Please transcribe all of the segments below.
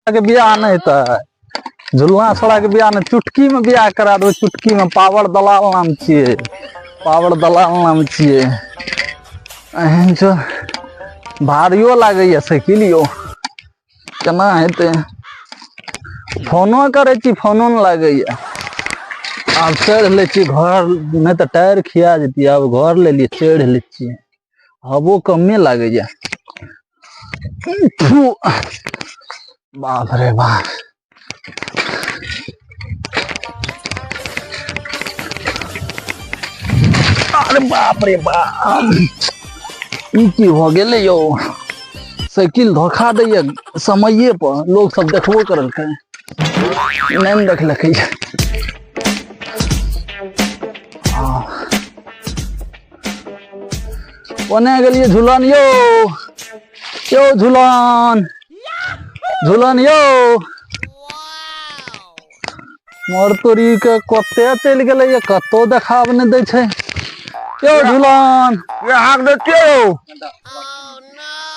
के बियाह नहि हेतै, झुलना छोड़ा के बियाह नहि, चुटकी में बियाह करा देबै, चुटकी में। पावर दलाल नाम छियै, पावर दलाल नाम छियै। एहन छौ भारियो लागैया साइकिल यौ, केना हेतै? फोनो करै छी, फोनो नहि लागैया। आब चढ़ि लै छी घर, नहि तऽ टायर खिया जेतियै। आब घर लेलियै, चढ़ि लै छियै, हवो कमे लागैया। बाप रे बाप, अरे बाप रे बाप, ई की भऽ गेलै यौ? साइकिल धोखा दैया समये पर। लोग सब देखबो करलकै, नहि ने देखलकै। ओने गेलियै झूलन यौ, यौ झूलन, झूलन यौ, मोर तोरी के कते चलि गेलै ये, कतौ देखाब नहि दै छै। यौ झूलन, ये हाक दै छियै यौ।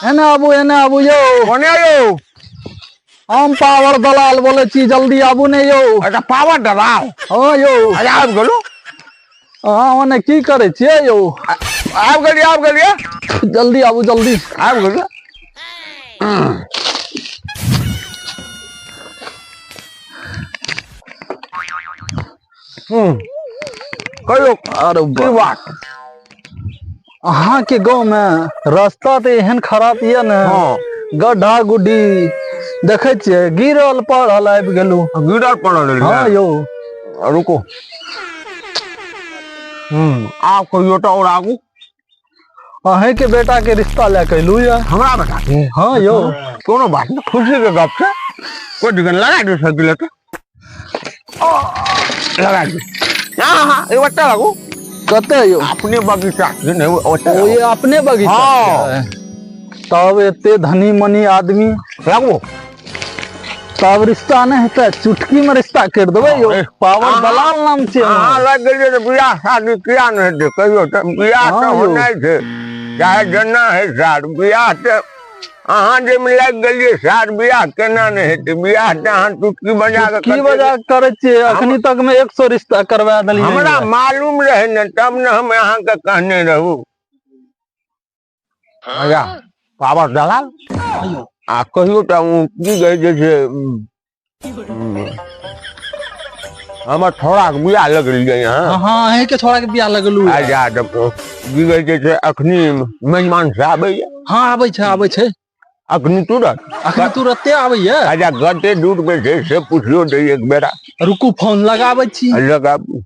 एने आबू, एने आबू यौ। कोने यौ? हम पावर दलाल बोलै छी, जल्दी आबू ने यौ। अच्छा, पावर दलाल? हँ यौ। अच्छा, आबि गेलहुँ। अहाँ ओने की करै छियै यौ? आबि गेलियै, आबि गेलियै। जल्दी आबू, जल्दी। आबि गेलियै। कहियौ। अरे की बात? अहाँके गाँव में रास्ता तऽ एहन खराब यऽ ने, गड्ढा गुड्डी देखै छियै, गिरल पड़ल आबि गेलहुँ। गिरल पड़ल एलियै? हँ यौ। रुको, आब कहियो तऽ और आगू। अहें के बेटा के रिश्ता लए के एलहुँ यऽ। हमरा बेटा के? हँ यौ। कोनो बात नहि, खुशी के गप छै। कोइ दिक्कत, लगा दियौ साइकिल एतऽ लगा दियौ। हाँ हाँ, एगो बच्चा लगू। कते यौ? अपने बगीचा छै ने, ओतऽ। ओ ये अपने बगीचा? हाँ। छै। तब एते धनी मनी आदमी लगू। तब रिश्ता नहि हेतै? चुटकी में रिश्ता करि देबै यौ। पावर दलाल नाम छै अहाँ हमर। लागि गेलियै तऽ बियाह शादी किया नहि हेतै? कहियो तऽ बियाह हँ तऽ यौ। होनाइ छै, चाहे जेना हइ सार। बियाह तऽ अहाँ जाहिमे लागि गेलियै सार, बियाह केना नहि हेतै? बियाह तऽ अहाँ चुटकी बजा कऽ की बजा कऽ करै छियै? अखनी तक में 100 रिश्ता करवा देलियै। हमरा मालूम रहै ने, तब ने हम अहाँके कहने रहू। अच्छा, पावर दलाल, आ कहियो तऽ ओ की कहै छै से हमर छौड़ाके बियाह लगलियै अहाँ? हँ हँ, अहीं के छोड़ा के बियाह लगलू। अच्छा, तऽ की कहै छै से अखनी मेजमान से आबैया? हँ, आबै छै, आबै छै। अखनी तुरंत? अखनी तुरते आबैया। अच्छा, कते दूर पे छै से पुछियो दै एक बेरा। रुकू, फोन लगाबै छी। लगाबू।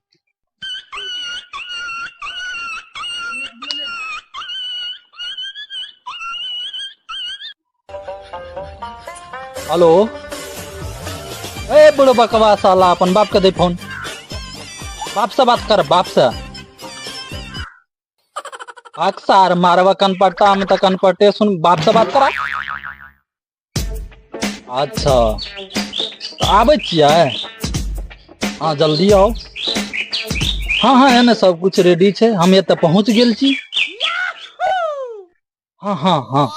हेलो, ए बुढ़ बकवा साला, अपन बाप के दे फोन, बाप से बात कर, बाप से। अक्सर मारवा कनपट्टा में तऽ कनपट्टे सुन, बाप से बात करा। अच्छा, तऽ आबै छियै? हँ, जल्दी आउ। हँ हँ, एने सब कुछ रेडी छै, हम एतऽ पहुँच गेल छी। हँ हँ हँ,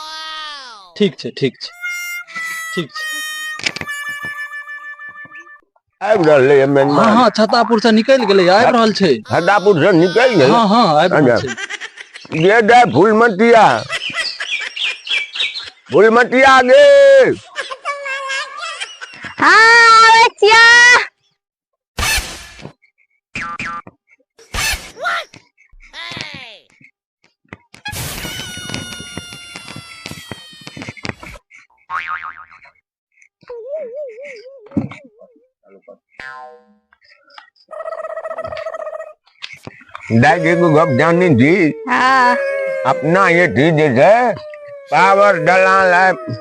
ठीक छै, ठीक छै, ठीक छै। आबि रहलै हँ। मेजमान? हँ, छतापुर से निकलि गेलै, आबि रहल छै। छतापुर से निकलि गेलै? हँ हँ, आबि रहल अच्छा। छै। गे दे फूलमतिया, फूलमतिया गे। हाँ, आबै छियै। दाइ, एगो गप जानी छी? हाँ। अपना ये जे छै पावर दलाल आबि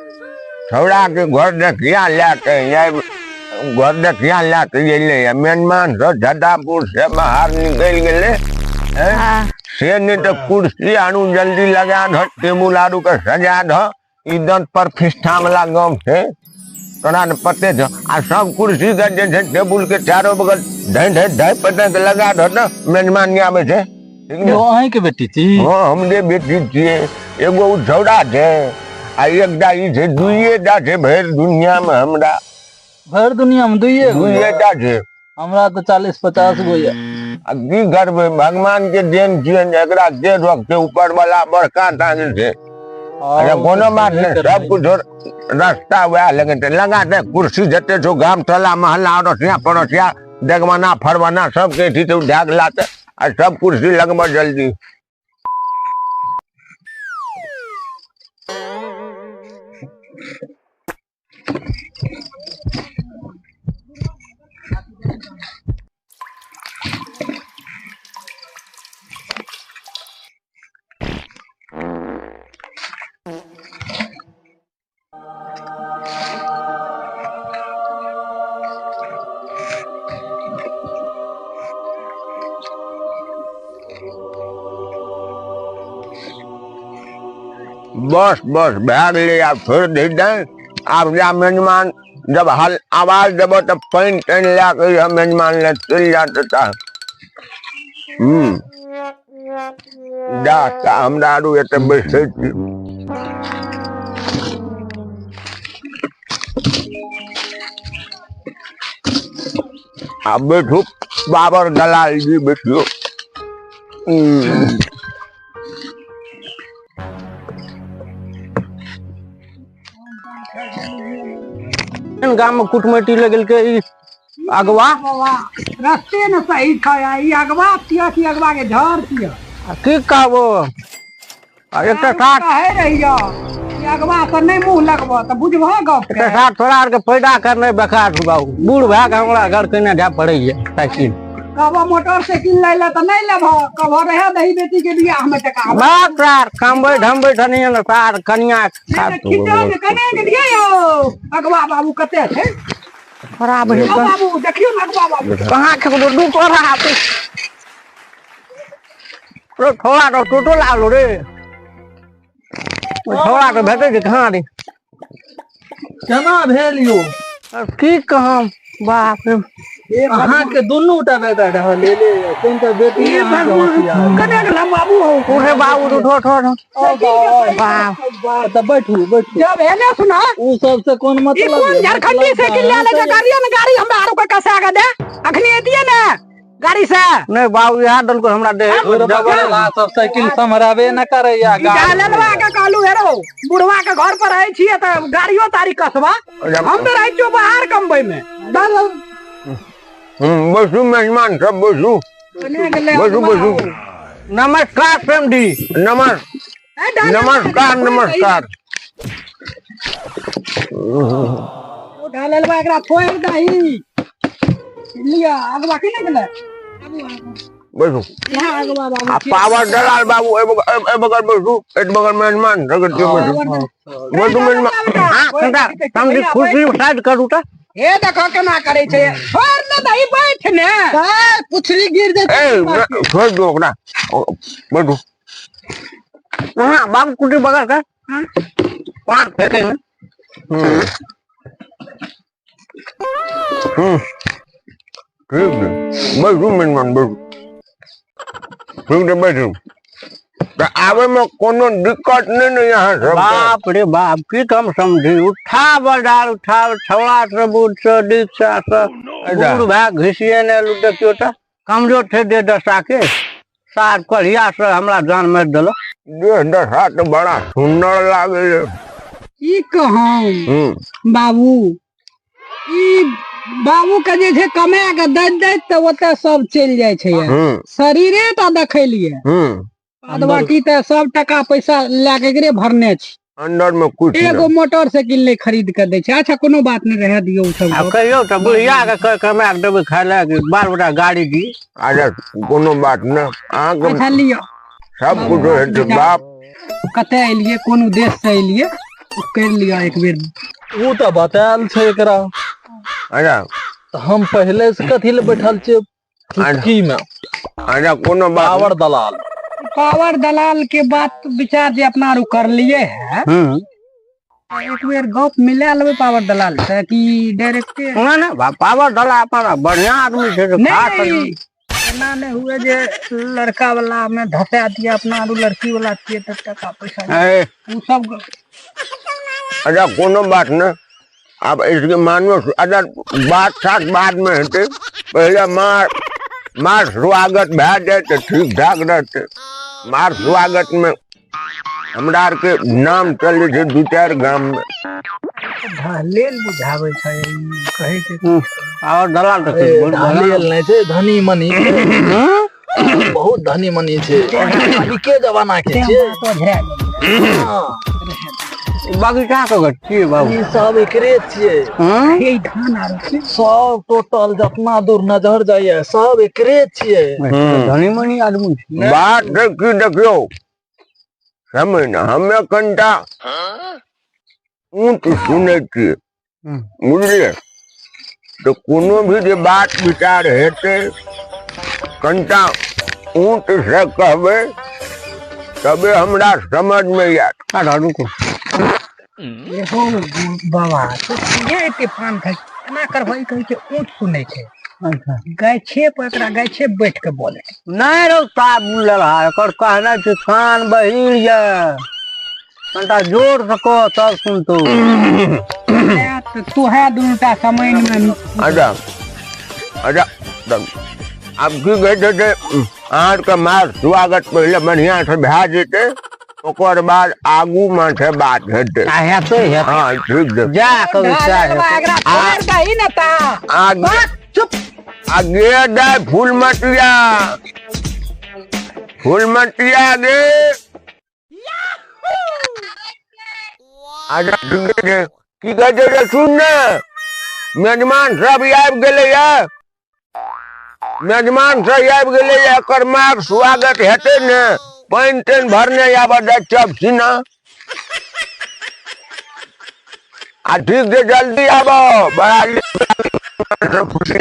छौड़ा के घर देखिया लए के आबि, घर देखिया लए के एलै आ मेजमान सब छतापुर से बाहर निकलि गेलै हैं? हाँ। से नहि तऽ कुर्सी आरू जल्दी लगा दह, टेबुल आरू के सजा दह। इज्जत प्रतिष्ठा वाला गाँव छै, तोरा ने पते छौ। आ सब कुर्सी के जे छै टेबुल के चारो बगल ढहि ढहि ढहि पटक लगा दह तऽ मेजमान आबै छै, ठीक ने? यौ, अहींके बेटी छी? हँ, हमरे बेटी छियै। एगो ओ छौड़ा छै आ एकटा ई छै, दुइए टा छै भरि दुनिया मे हमरा। भरि दुनिया मे दुइए गो? दुइए टा छै। हमरा तऽ 40-50 गो यऽ। आ की करबै, भगवान के देन छियनि, एकरा के रोकतै? ऊपर वाला बड़का टांग छै। अच्छा, कोनो बात नहि, सब कुछ रास्ता वएह लगेतै। लगा दे कुर्सी जते छौ गाम टोला महल्ला अड़ोसिया पड़ोसिया देखवाना फरवाना सबके अथी से उठा के लाते आ सब कुर्सी लगबऽ जल्दी। बस बस भए गेलै, आब छोड़ि दही दे। आब जा मेजमान, जब हल आवाज देबो तऽ पानि तानि लए कऽ अइहऽ मेजमान लए चलि जात तऽ। जा तऽ हमरा आरू एतऽ बैसै छी। आ बैठू बाबर दलाल जी, बैठियो। गाम में कुटमैती लगेलकै ई अगवा। रस्ते ने सही छै, ई अगवा छियै कि अगवा के झड़ छियै? आ की कहबो, आ एकटा साथ कहे रहियो ई अगवा से नहि मुंह लगबो तऽ बुझबो गप एकटा साथ तोरा आरके पैदा करनाइ बेकार छौ बाबू। बूढ़ भए के हमरा घर केने जाय पड़ैया साइकिल। कहबो मोटरसाइकिल लै लए तऽ नहि लेबहो, कहबो रहे दही बेटी के बियाह में टका। बाप सार कमबै ढमबै धनिया ने सार कनिया। खिचो ने कने गेलियै यौ। अगवा बाबू कते छै? खराब है। बाबू देखियौ ने अगवा बाबू कहाँ खेबो दू तोरा रे, थोड़ा तो टोटो लागलो रे, थोड़ा तो भेटै छै कहाँ रे? केना भेल यौ? की कहम बाप रे, अहाँके दुनू टा बेटा रहल ले ले कोन टा बेटी कने गेला बाबू हो? उठे बाबू, उठो उठो। बाप तऽ बैठू बैठू। जब एने सुना उ सबसे कोन मतलब? ई कोन झारखंडी साइकिल ले ले गाड़ी ने? गाड़ी हमरा आरो के कसा के दे, अखनी एतिए ने गाड़ी से। नहीं बाबू, यहाँ दलको हमरा दे। सब साइकिल सम्हराबे न करैया। गाड़ी के कहलू हेरो बुढ़वा के घर पर रहै छियै तऽ गाड़ियो तारी कसबा, हम तऽ रहै छियो बाहर कमबै में। बैसू मेजमान सब, बैसू बैसू बैसू। नमस्कार प्रेम जी। नमस्कार नमस्कार। ढाललबा एकरा छोड़ि दही, लिअ। अगवा के नहि गेलै? बैसू। यहाँ अगवा बाबू। आ पावर दलाल बाबू ए बगल बैसू, एक बगल मेजमान बैसू बैसू मेजमान। हाँ कनिटा समझी खुशी साइड करू तऽ। हे देखो केना करै छै, छोड़ ने दही, बैठ ने, पुछरी गिर जेतै। ए छोड़ दो ओकरा, बैठू। हाँ बाबू, कुटी बगल के पाँच फेंके हैं। ठीक है, बैठू मेजमान बैठू। ठीक है बैठू। तऽ आबे में कोनो दिक्कत नहीं ने यहाँ सब? बाप रे बाप, की कम समझी, उठा बाजार उठा छौड़ा से बूढ़ से रिक्शा से बूढ़ भए घिसिए ने एलू। देखियो तऽ कमजोर छै देह दशा के, सार कढ़िया से हमरा जान मारि देलक। देह दशा तऽ बड़ा सुंदर लागे। की कहूं बाबू, ई बाबू के जे छै कमा के दैत दैत तऽ ओतऽ सब चलि जाइ छै, शरीरे टा देखलियै, बाद बाकी तऽ सब टका पैसा लए के एकरे भरने छी। अंदर में कुछ एगो मोटरसाइकिल नहि खरीद के दै छै। अच्छा कोनो बात नहि, रहए दियौ सब। आब कहियौ तऽ बुढ़िया के कमा के देबै खाय लए कि बाल बच्चा गाड़ी दी? अच्छा कोनो बात नहि अहाँके। अच्छा लिअ। सब कुछ हेतै बाप। कतऽ एलियै, कोन उद्देश्य से एलियै, करि लिअ एक बेर। ओ तऽ बतायल छै एकरा। अच्छा तऽ हम पहिले से कथी लए बैठल छियै चुटकी में? अच्छा कोनो बात। पावर दलाल, पावर दलाल के बात विचार जे अपना आरू करलियै है, एक बेर गप मिला लेबै पावर दलाल से कि डायरेक्टे? ना ना, पावर दलाल अपन बढ़िया आदमी छै। नहीं एना नहीं हुए जे लड़का वाला में धसा दिया, अपना आरू लड़की वाला छियै तऽ टका पैसा ओ सब। अच्छा कोनो बात नहि, आब इसके मानो अगर बात साथ बाद में हेतै, पहिले मार मार स्वागत भए जाए तऽ ठीक ठाक रहतै। मार स्वागत में हमरा आरके नाम चलै छै दू चारि गाम में। ढहलेल बुझाबै छै कहै के और दलाल तऽ ढहलेल नहि छै, धनी मनी बहुत धनी मनी छै, अभीके जमाना के छै। हाँ। बगीचा के छियै बाबू, ई सब एकरे छियै। ये धान आर छै सब टोटल जितना दूर नजर जाइए सब एकरे छियै। धनी मनी आदमी छै। बात छै की देखियौ समय ने हमे कनिटा ऊँच सुनै छियै, बुझलियै? तऽ कोनो भी जे बात विचार हेतै कनिटा ऊँच से कहबै तबे हमरा समझ में आयत। अच्छा रुकू एगो बाबा तो किया एते पान खाइ एना करबै, कहै छै ऊँच सुनै छै। अच्छा गाछे पर एकरा गाछे बैठ के बोले नहि रौ साबुन लेलहा, एकर कहना छै कान बहिर ये, कनिटा जोर से कह तब सुनतौ। तोहे दुनूटा समय में। अच्छा अच्छा आब की कहै छै जे अहाँके मार स्वागत पहिले बढ़िआँ से भए जेतै, ओकर बाद आगू मे छै बात हेतै। आ हेतै हेतै। हाँ ठीक छै। जा करू सएह हेतै। एकरा छोड़ि दही ने ता। आगे चुप आगे दाय फूलमतिया, फूलमतिया गे। अच्छा ठीक छै। की कहै छै जे सुन ने, मेजमान सब आबि गेलैया, मेजमान सब आबि गेलैया, एकर माँक स्वागत हेतै ने? पानि तानि भरने आबऽ जाइ चब सीना। आ ठीक छै, जल्दी आबो, बड़ा खुशी।